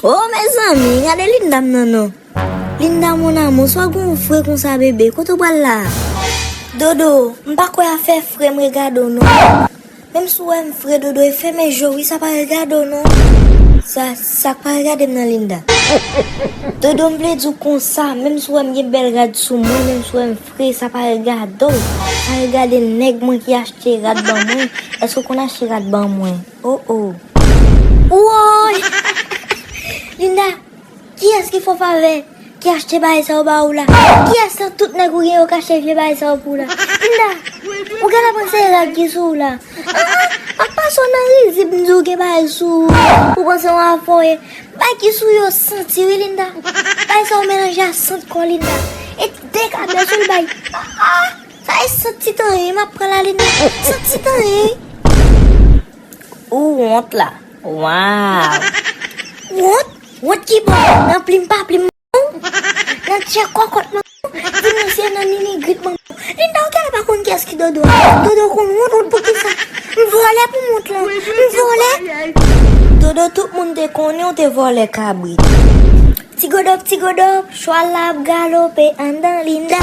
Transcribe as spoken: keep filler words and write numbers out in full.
Oh, mezanmi, gade Linda m nan non. Linda, mon amour, sa w gen yon fre konsa, bebe? Kote w pral la? Dodo, m pa kwè afè fre m regade w non. Menm si w wè m fre, Dodo, e fèmen je w wi, sa pa regade w non. Sa, sa k pa regade m nan, Linda? Dodo, m vle di w konsa, menm si w wè m gen bèl rad sou mwen, menm si w wè m fre, sa pa regade w. Sa regade nèg mwen ki achte rad ban mwen. Èske w konn achte rad ban mwen? Oh, oh. Woy! Linda, kiyès ki fè w favè, ki achte bagay sa yo ba ou la? Kiyès nan tout nèg ou gen yo k achte vye bagay sa yo pou ou la? Linda, ou genlè panse e rad ki sou ou la? Ah, ah, m ap pase w nan rizib, m di w gen bagay sou ou. Ou panse w afòye. Bagay ki sou yo santi wi, Linda. Bagay sa yo melanje a sant kò, Linda. E dekabè sou l bay. Ah, ah, sa e sant ti tanyen, m ap pran la, Linda. Sant ti tanyen. Ou wont la. Waw. Wont? Wont ki bò? Nan plim pa plim manman w? Nan tchè kòkòt manman w? Di m non, se nan ninigrit manman w. Linda, ou genlè pa konn kiyès ki Dodo. Dodo konn wont, wont pou kisa? M vòlè pou m wont lan. M vòlè. Dodo, tout moun te konnen w te vòlè kabrit. Ti godop, ti godop, chwal la ap galope anndan Linda.